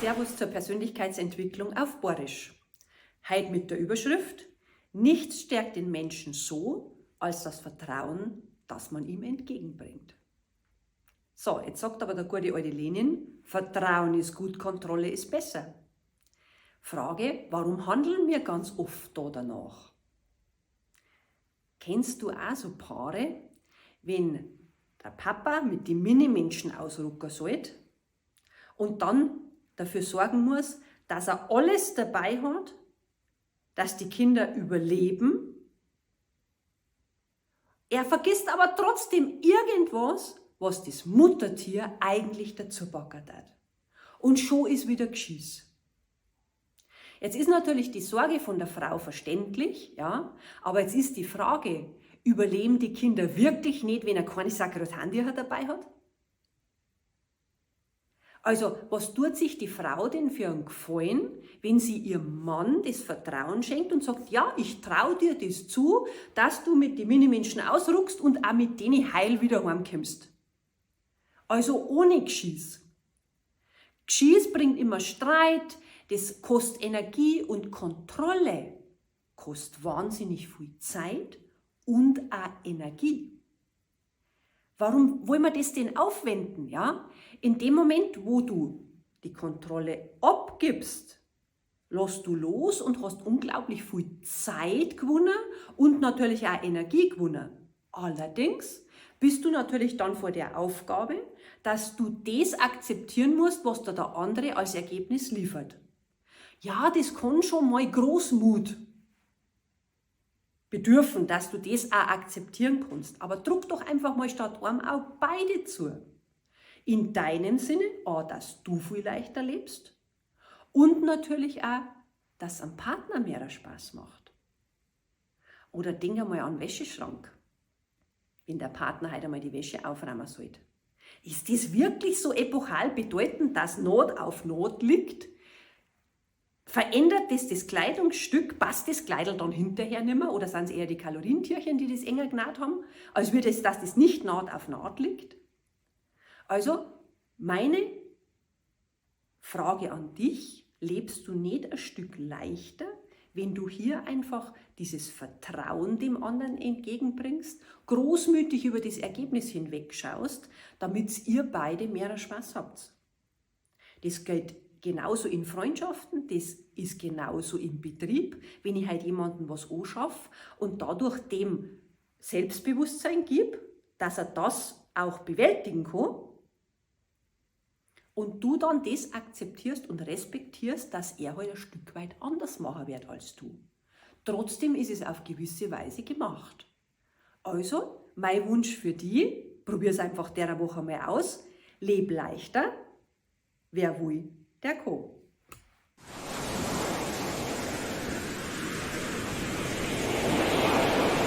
Servus zur Persönlichkeitsentwicklung auf Borisch. Heit mit der Überschrift: Nichts stärkt den Menschen so, als das Vertrauen, das man ihm entgegenbringt. So, jetzt sagt aber der gute alte Lenin: Vertrauen ist gut, Kontrolle ist besser. Frage: Warum handeln wir ganz oft da danach? Kennst du auch so Paare, wenn der Papa mit den Minimenschen ausrücken sollte und dann dafür sorgen muss, dass er alles dabei hat, dass die Kinder überleben? Er vergisst aber trotzdem irgendwas, was das Muttertier eigentlich dazu backert hat. Und schon ist wieder Geschiss. Jetzt ist natürlich die Sorge von der Frau verständlich, ja, aber jetzt ist die Frage: Überleben die Kinder wirklich nicht, wenn er keine Sakrotanticher dabei hat? Also, was tut sich die Frau denn für einen Gefallen, wenn sie ihrem Mann das Vertrauen schenkt und sagt: Ja, ich trau dir das zu, dass du mit den Minimenschen ausruckst und auch mit denen heil wieder heimkommst. Also ohne Geschiss. Geschiss bringt immer Streit, das kostet Energie und Kontrolle kostet wahnsinnig viel Zeit und auch Energie. Warum wollen wir das denn aufwenden? Ja? In dem Moment, wo du die Kontrolle abgibst, lässt du los und hast unglaublich viel Zeit gewonnen und natürlich auch Energie gewonnen. Allerdings bist du natürlich dann vor der Aufgabe, dass du das akzeptieren musst, was dir der andere als Ergebnis liefert. Ja, das kann schon mal Großmut bedürfen, dass du das auch akzeptieren kannst. Aber druck doch einfach mal statt einem Auge beide zu. In deinem Sinne, A, dass du viel leichter lebst und natürlich auch, dass am Partner mehr Spaß macht. Oder denk einmal an den Wäscheschrank, wenn der Partner heute einmal die Wäsche aufräumen sollte. Ist das wirklich so epochal bedeutend, dass Not auf Not liegt? Verändert das das Kleidungsstück? Passt das Kleidel dann hinterher nicht mehr? Oder sind es eher die Kalorientierchen, die das enger genäht haben, als würde es, dass das nicht Naht auf Naht liegt? Also, meine Frage an dich: Lebst du nicht ein Stück leichter, wenn du hier einfach dieses Vertrauen dem anderen entgegenbringst, großmütig über das Ergebnis hinwegschaust, damit ihr beide mehr Spaß habt? Das gilt genauso in Freundschaften, das ist genauso im Betrieb, wenn ich halt jemandem was anschaffe und dadurch dem Selbstbewusstsein gebe, dass er das auch bewältigen kann und du dann das akzeptierst und respektierst, dass er halt ein Stück weit anders machen wird als du. Trotzdem ist es auf gewisse Weise gemacht. Also, mein Wunsch für die, probier's einfach der Woche mal aus, leb leichter, wer will, der kann.